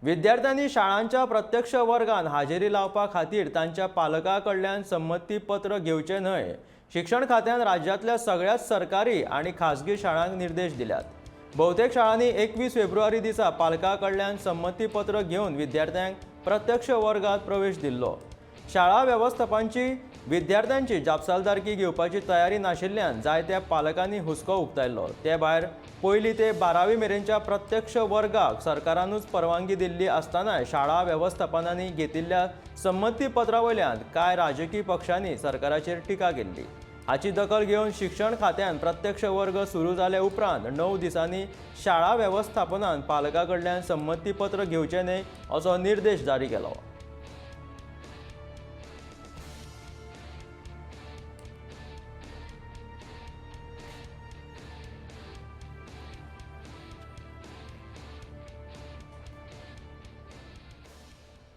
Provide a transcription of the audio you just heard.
विद्यार्थ्यांनी शाळांच्या प्रत्यक्ष वर्गात हाजेरी लावपा खातीर तांच्या पालकां कडल्यान संमती पत्र घेवचें न्हय. शिक्षण खात्यान राज्यांतल्या सगळ्याच सरकारी आनी खाजगी शाळांक निर्देश दिल्यात. भोवतेक शाळांनी 21 फेब्रुवारी दिसा पालकां कडल्यान संमतीपत्र घेवन विद्यार्थ्यांक प्रत्यक्ष वर्गात प्रवेश दिल्लो. शाळा वेवस्थापनाची विद्यार्थ्यांची जापसालदारकी घेवपाची तयारी नाशिल्ल्यान जायत्या पालकांनी हुस्को उक्तायल्लो. ते भायर पयली ते 12वी मेरेनच्या प्रत्यक्ष वर्गाक सरकारानूच परवानगी दिल्ली आसतनाय शाळा वेवस्थापनांनी घेतिल्ल्या संमतीपत्रा वयल्यान कांय राजकी पक्षांनी सरकाराचेर टिका केल्ली. हाची दखल घेवन शिक्षण खात्यान प्रत्यक्ष वर्ग सुरू जाले उपरांत 9 दिसांनी शाळा वेवस्थापनान पालकां कडल्यान संमतीपत्र घेवचें न्हय असो निर्देश जारी केलो.